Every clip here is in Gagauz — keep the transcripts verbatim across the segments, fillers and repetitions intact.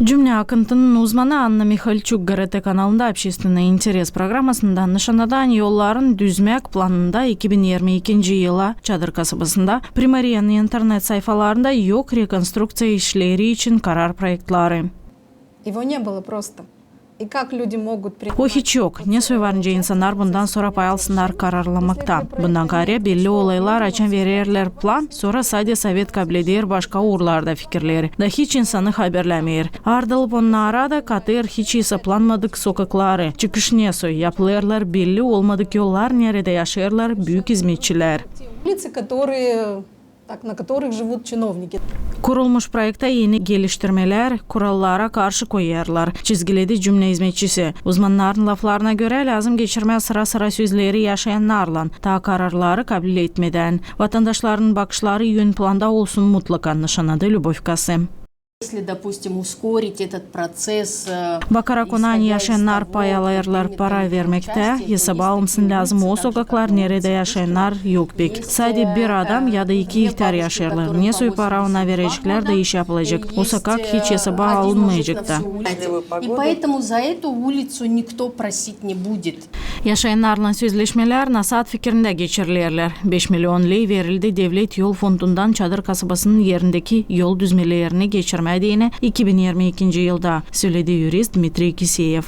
Cümnä akıntının uzmanı Anna Mihalçuk GRT kanalında Общественный интерес programmasında nışannadı, ani yolların düzmäk planında iki bin irmi ikinci yıla Çadır kasabasında Primariyanın internet sayfalarında yok rekonstrukţiya işleri için karar proektleri. Его не было просто. И как люди могут... O hiç yok. Nesoy var nicä insannar bundan sora pay alsınnar kararlamakta? Bundan kaarä belli olaylar, açan vererlär plan, sora sade sovet kableder başka uurlarda fikirleri. Da hiç insanı haberlämeer. Ardıp onnara da katêr hiç saplanmadık sokakları. Çıkış nesoy, yapılêrlar belli olmadık yollar, neredä yaşêêrlar büük izmetçilär. Улицы, которые так, на которых живут чиновники. Kurulmuş proektä eni geliştirmelär kurallara karşı koyêrlar, çizgiledi cümnä izmetçisi. Uzmannarın laflarına görä, lääzım geçirmää sıra-sıra sözleri yaşayannarlan, taa kararları kabletmedän. Vatandaşların bakışları ön planda olsun mutlaka, nışannadı Lübov Kası. Если, допустим, ускорить этот процесс, э, Bakarak ona, ani yaşayannar pay alêrlar para vermektä, esaba alınsın lääzım o sokaklar, neredä yaşayannar yok pek. Sade bir adam ya da iki ihtär yaşêêrlar. Nesoy para ona vereceklär da iş yapılacek. O sokak hiç esaba alınmayacek ta. И поэтому за эту улицу никто просить не будет. Yaşayannarlan sözleşmelär nasaat fikirindä geçirilerlär. Beş million ley verildi devlet yol fondundan Çadır kasabasının erindeki yol düzmelerini geçirmää deyni iki bin irmi ikinci yılda, söledi yurist Dmitriy Kiseev.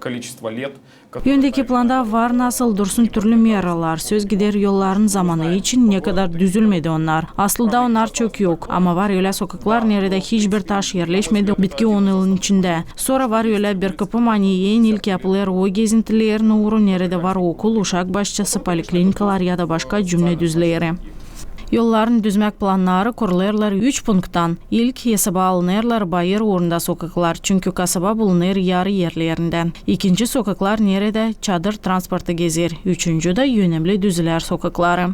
Количество лет, Öndeki planda var nasıl dursun türlü meralar, söz gider yolların zamanı için, nekadar düzülmedi onnar. Aslıda onnar çok yok, ama var ölä sokaklar, neredä hiç bir taş erleşmedi bitki on yılın içindä. Sora var ölä bir kıpım, ani en ilk yapılêr o gezintilerin uuru, neredä var okul, uşak başçası, poliklinikalar ya da başka cümnä düzleri. Yolların düzmäk plannarı kurulêrlar üç punkttan. İlk esaba alınêrlar bayır uurunda sokaklar, çünkü kasaba bulunêr yarı erlerindä. İkinci sokaklar, neredä çadır transportu gezer. Üçüncü dä önemli düzlär sokakları.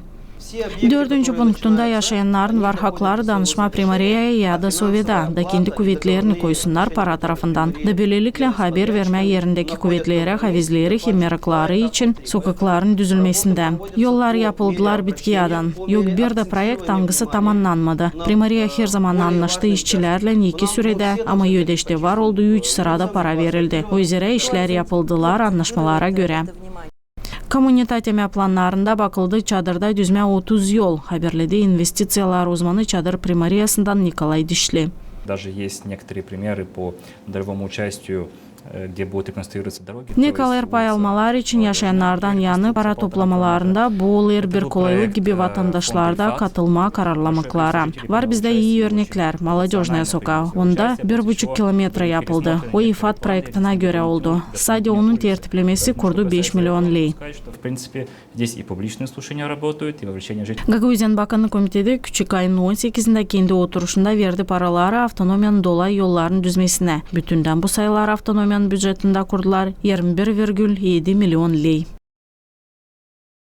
Dördüncü punktunda yaşayannarın var hakları danışmaa primariyaya ya da soveda, da kendi kuvetlerini koysunnar para tarafından, da bölelikle haber vermää erindeki kuvetlerä havezleri hem merakları için sokakların düzülmesindä. Yollar yapıldılar bitki yadan. Yok bir dä proekt, angısı tamannanmadı. Primariya herzaman annaştı işçilärlän iki süredä, ama ödeştä var oldu üç sırada para verildi. O üzerä işlär yapıldılar annaşmalara görä. Kommunita temää plannarında bakıldı çadırda düzmää otuz yol, haberledi investiţiyalar uzmanı Çadır primariyasından Nikolay Dişli. Даже есть некоторые примеры по долевому участию, э, где будут реконструироваться дороги. Ne kalêr pay almalar için yaşayannardan yanı para toplamalarında, bu olêr bir kolaylık gibi vatandaşlarda katılmaa kararlamaklara. Var bizdä ii örneklär, Молодёжная sokaa. Onda bir buçuk kilometra yapıldı. O İFAD proektinä görä oldu. Sade onun tertiplemesi kurdu beş million ley. В принципе, здесь и публичные слушания работают, и вовлечение жителей. Gagauziyanın Bakannık Komiteti küçük ayın on sekizindä kendi oturuşunda verdi paraları avtonomiyanın dolay yollarını düzmesinä. Bütündän bu sayıları avtonomiyanın bücetindä kurdular irmi bir virgül edi million ley.